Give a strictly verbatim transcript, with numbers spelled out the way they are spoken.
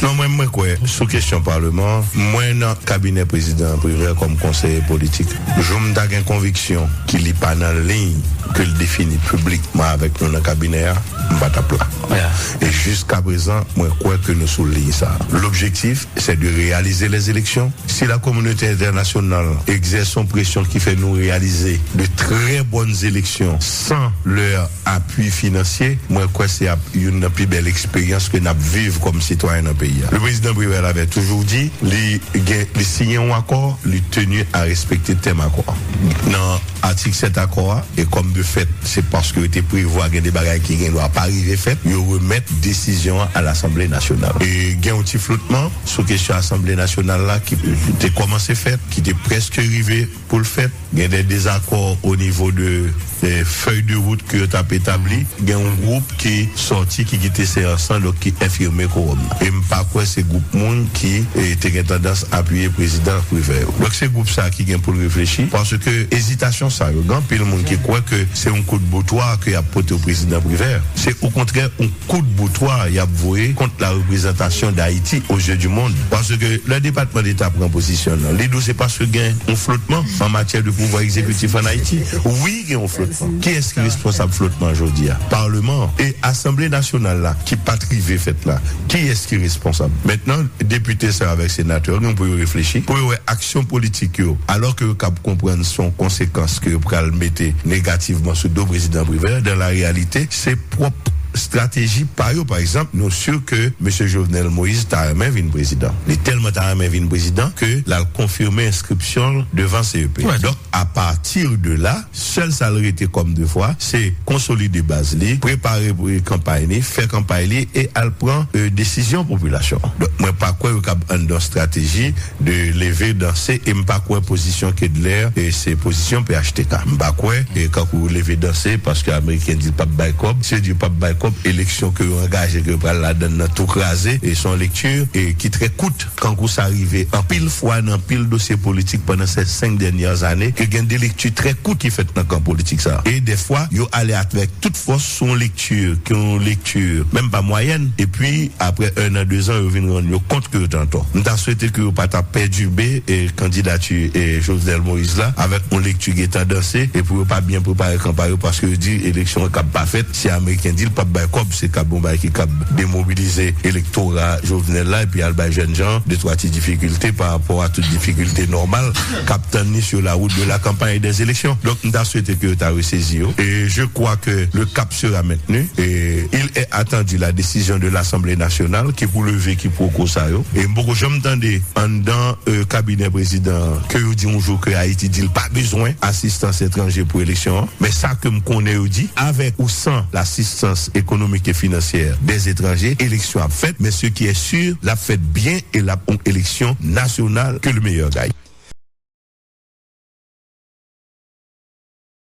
Non, mwen, mwen kwè, sou kesyon paleman, mwen nan kabinè prezidan Privè kòm konseye politik, jou m ta gen konviksyon ki li pa nan liy ke l defini piblikman avèk nou nan kabinè a, m pa t ap la. E jiska prezan, mwen kwè ke nou sou liy sa. L'objectif, c'est de réaliser les élections. Si la communauté internationale exerce une pression qui fait nous réaliser de très bonnes élections sans leur apui finansye, mwen kwè se ap youn nan pi bèl eksperyans ke n ap viv kòm sitwayen nan peyi a. Le président Préval avait toujours dit, li gen, li siyen yon akò, li tenu à respecter tèm akò a. Nan atik sèt akò a, e kòm de fèt, se paske yo te prevwa gen de bagay ki gen dwa pa rive fèt, yo remèt desizyon an a Lasanble Nasyonal. E gen yon ti flotman sou kesyon Asanble Nasyonal la ki te kòmanse fèt, ki te prèske rive pou l fèt. Gen de dezakò o nivo de, de fèy de wout ke yo t ap etabli. Gen yon gwoup ki sòti, ki kite seyans lan, donk ki enfime kowòm nan. E m pa kwè se gwoup moun ki, e, te gen tandans apiye prezidan Privè yo. Donk se gwoup sa ki gen pou l reflechi, paske ezitasyon sa yo, gen anpil moun ki kwè ke se yon kout boutwa ke y ap pote prezidan Privè. Se okontrè yon kout boutwa y ap voye kont la représentation d'Haïti aux yeux du monde. Paske lè Depatman Deta pran pozisyon nan, li di w se paske gen yon flotman an matyè de pouvwa egzekitif ann Ayiti. Wi, gen yon flotman. Kiyès ki responsab flotman jodi a? Paleman an. E Asanble Nasyonal la, ki pa t rive fèt la, kiyès ki responsab? Mentnan, depite sa yo avèk senatè yo gen pou yo reflechi, pou yo wè aksyon politik yo, alò ke yo kab konprann se yon konsekans ke yo pral mete negativman sou do prezidan Privè, dan la reyalite, se pwòp estrateji pa yo. Pa egzanp, nou si ke mesye Jovenel Moïse ta renmen vin prezidan. Li tèlman ta renmen vin prezidan ke l al konfime enskripsyon l devan C E P. Donk, apati de la, sèl sa l rete kòm devwa, se konsolide baz li, prepare pou kanpay li, fè kanpay li e al pran, e, desizyon popilasyon an. Donk, mwen pa kwè yo kab anndan estrateji de leve danse, e m pa kwè pozisyon Kedlè, e se pozisyon P H T K. M pa kwè, e kankou leve danse, paske Ameriken di l p ap bay kòb. Si yo di yo p ap bay kòb, eleksyon ke yo angaje, ke yo pral ladann nan tou kraze, e se yon lekti, e ki trè kout. Kankou sa rive anpil fwa nan anpil dosye politik pandan se senk dènyè ane, ke gen de lekti trè kout ki fèt nan kan politik sa. E dèfwa, yo ale avèk tout fòs sou yon lekti, ki yon lekti menm pa mwayèn, epi apre en an, de zan, yo vin rann yo kont ke yo te antò. M ta swete ke yo pa ta pèdibe, e, kandidati, e, Jovenel Moïse la, avèk yon lekti ki tandanse, e pou yo pa byen prepare kanpay yo, paske yo di eleksyon an kab pa fèt, si Ameriken di l p ap bay kòb, se kab yon bagay ki kab demobilize elektora Jovenel la, epi al bay jèn jan de twa ti difikilte pa rapò a tout difikilte nòmal k ap tann li sur la route de la campagne et des élections. Donk, m ta swete ke yo ta resezi yo. E je crois que le cap sera maintenu. Et il est attendu la décision de l'Assemblée nationale ki pou leve kipwoko sa yo. E m poko janm tande anndan, e, kabinè prezidan an ke yo di yon jou ke Ayiti di l pa bezwen asistans etranje pou eleksyon an. Men sa ke m konnen yo di, avec ou sans l'assistance économique et financière des étrangers, eleksyon ap fèt, men ce qui est sûr, l ap fèt byen e l ap yon eleksyon nasyonal, que le meilleur gagne.